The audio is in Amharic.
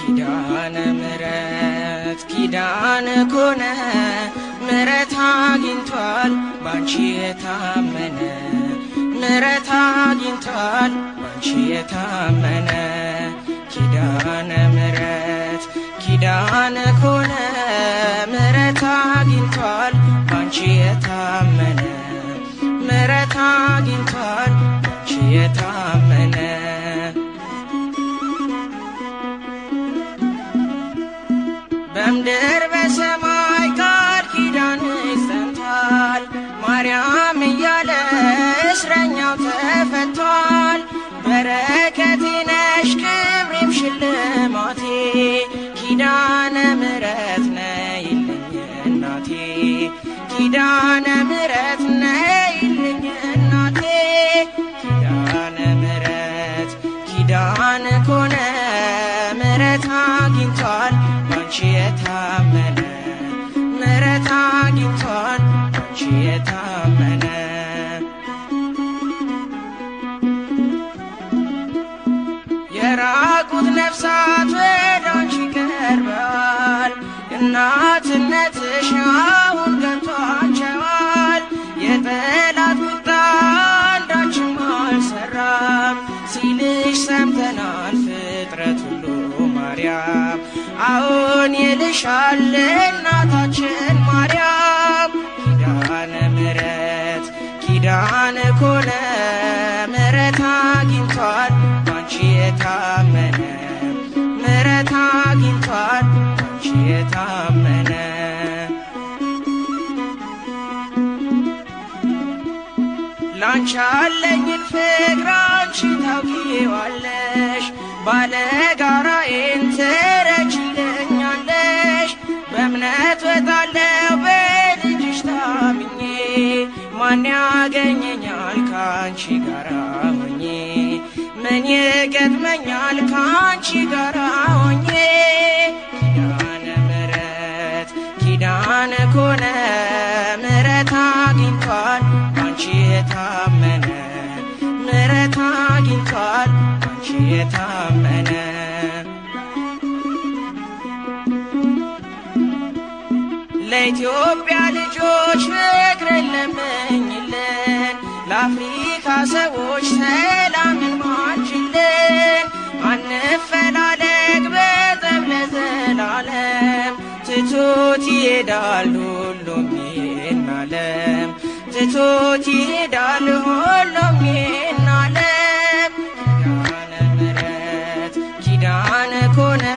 ኪዳነ ምሕረት ኪዳነ ኮነ ምሕረት አግኝቷል ባንቺ የታመነ ምሕረት አግኝቷል ባንቺ የታመነ ኪዳነ ምሕረት ኪዳነ ኮነ ምሕረት አግኝቷል ባንቺ የታመነ ምሕረት አግኝቷል ባንቺ የታመነ በምድር በሰማይ ቃል ኪዳንሽ ጸንቷል ማርያም እያለ እስረኛው ተፈቷል በረከቴ ነሽ ክብሬም ሽልማቴ ኪዳነ ምሕረት ነይልኝ እናቴ ኪዳነ ምሕረት ነይልኝ እናቴ ኪዳነ ምሕረት ኪዳነ ኮነ ምሕረት አግኝቷል ባንቺ የታመነ ምሕረት አግኝቷል ባንቺ የታመነ የራቁት ነፍሳት ወደ አንቺ ቀርበዋል እናትነትሽ አሁን ገብቷቸዋል የጠላት ቁጣ አንዳችም አልሰራም ሲልሽ ሰምተናል ፍጥረት ሁሉ ማርያም አዎን ይልሻል እናታችን ማርያም ኪዳነ ምሕረት ኪዳነ ኮነ ምሕረት አግኝቷል ባንቺ የታመነ ምሕረት አግኝቷል ባንቺ የታመነ ላንቺ ያለኝን ፍቅር አንቺ ታውቂዋለሽ ባለጋራዬን ትረጂልኛለሽ በእምነት ወጣለሁ በልጅሽ ታምኜ ማን ያገኘኛል ካንቺ ጋራ ሆኜ ምን ይገጥመኛል ካንቺ ጋራ ሆኜ ኪዳነ ምሕረት ኪዳነ ኮነ ምሕረት አግኝቷል ባንቺ የታመነ ምሕረት አግኝቷል ባንቺ የታመነ ለኢትዮጵያ ልጆች ፍቅርን ለምኝልን ለአፍሪካ ሰዎች ሰላምን ማርጅልን አንፈላለግ በጠብ ለዘላለም ትቶት ይሄዳል ሁሉም ይሄን ዓለም ትቶት ይሄዳል ሁሉም ይሄን